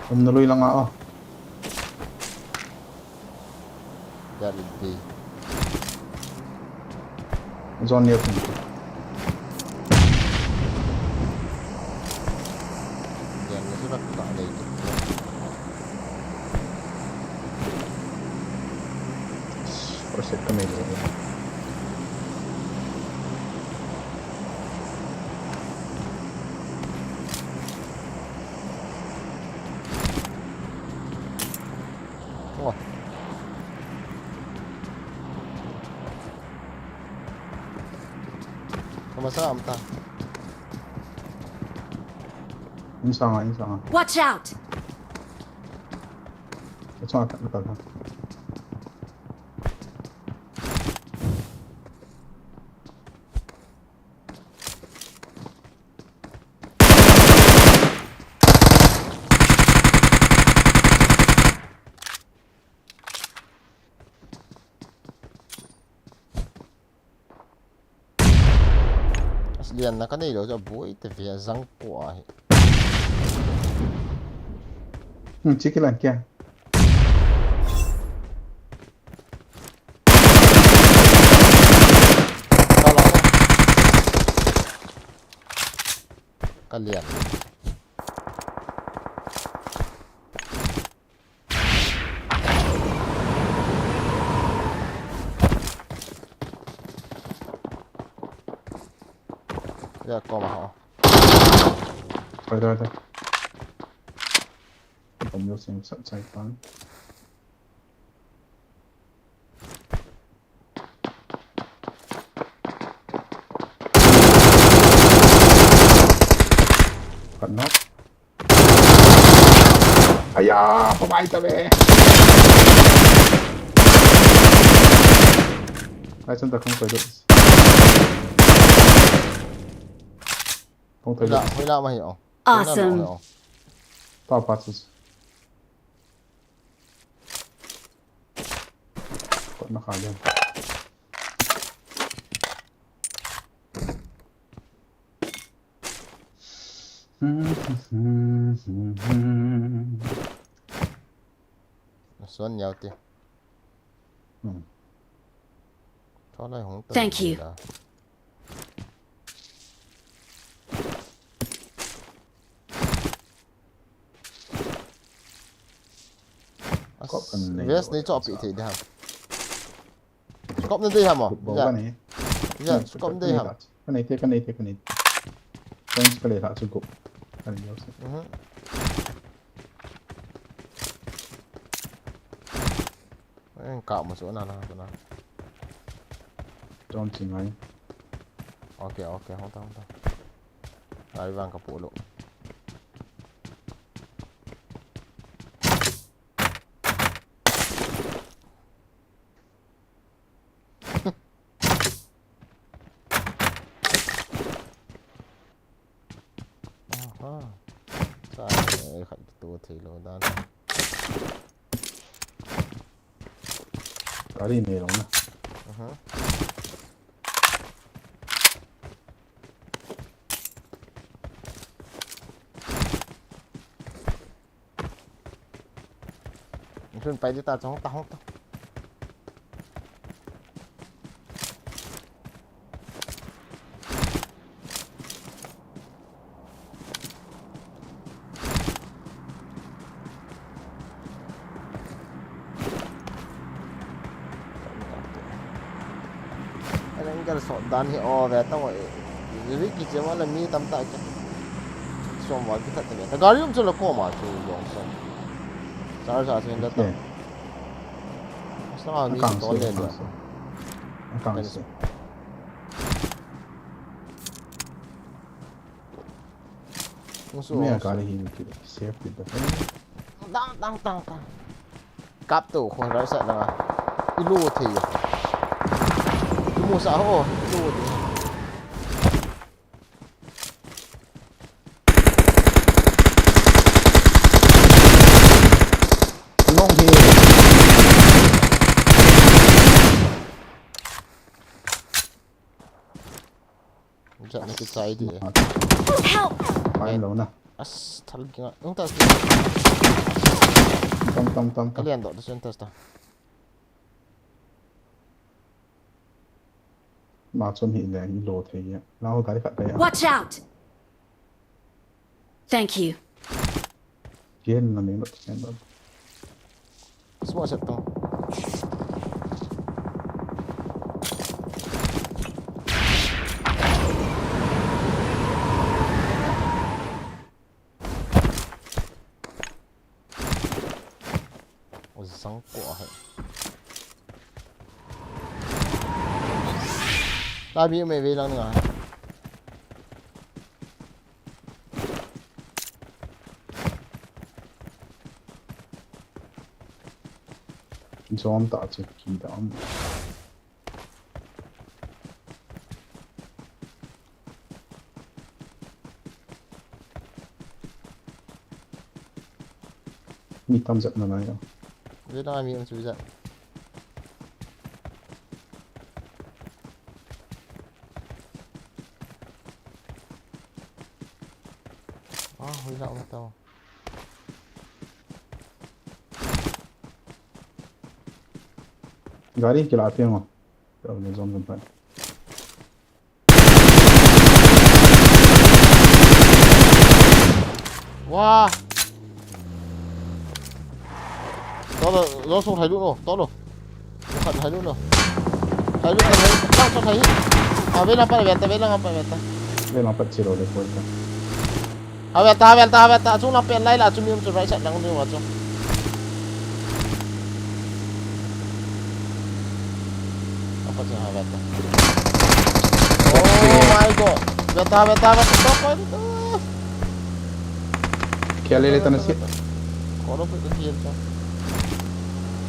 Um na lui lang a. Ya di di. Zone near pun. Yan ni sila ka lei di. Or set ka mai. Oh. Kama sa amta. Insanga, insanga. Watch out! Insanga ta ta. Aslian na ka nei lo ja boi te ve zang ko a hi. Hmm, chiki lang kya? Ka lo. Ka lian. Ya, koma ho. Right, right, right. Kom yo sing sa chai pan. Cut knock. Aya, pabai ta be. Ai, santa kong koi do. Kong koi do. Hoi la, hoi la ma hi o. Awesome. Pa pa sus. Kot na kha le. Son yau ti. Hmm. Thank you. Vest nei cho pi thei dam. Scope na dei ham o. Ya. Ya, scope na dei ham. Ka nei te, ka nei te, ka nei te. Points ka le la chu go. Ka nei lo se. Mhm. Eng ka mo su na na na. Chom ching ai. Okay, okay, hong ta, hong ta. Ai vang ka pu lo. Aha. Sa, eh, khat tu thei lo dan. Gari nei lo na. Aha. Ntun pai di ta chong ta hong ta. Ranger sot dan hi o ve tang o. Ri ki che wala mi tam ta ke. Som wa ki ta te. Ta gari um chu la ko ma chu yong som. Sar sa sen da ta. Okay. Sa mi Akang to se, le akang le. Se. Akang se. Musu. Me a gari hi ki save ki da. Dang, dang, dang, dang. Kap to, khon rai sa na. I lo thei. I mu sa ho, i lo thei. Long hi. Ja na ki chai di. Help! Mai lo na. As, thal ki nga. Ung ta. Tam, tam, tam, tam. Kalian do, do sen ta sta. Ma chom hi le, i lo thei ya. Lao gari khat le ya. Watch out! Thank you. Kian na me lo, kian lo. Smoke set to. O zang ko a hai. Ta bi me ve lang nga. Zom ta che ki dam. Mi tam jep na lai lo. Ve na mi an chu ja. Ah, hui la ma tao. Gari kila pe mo. Tao ne zom zom pa. Wa. Tao lo, lo sung hai lu no, tao lo. Lo khat hai lu no. Hai lu, hai lu, tao, tao hai. A, ve lang pa, ve ta, ve lang pa, ve ta. Ve lang pa, chiro de, por ta. Havel ta, havel ta, havel ta. Achung lang pen lai la, achung mi um chu right side lang ding uva chu. Apa chu havel ta. Oh my God. Havel ta, havel ta, havel ta. Stop, havel ta. Khel le le ta na si. Kolo pe ta khel ta.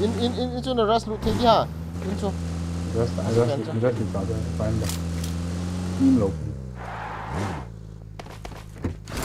In, in, in, in chu na rush lut thei di ha. In chu. Rush ta, rush, rush ta, fine da. In lo.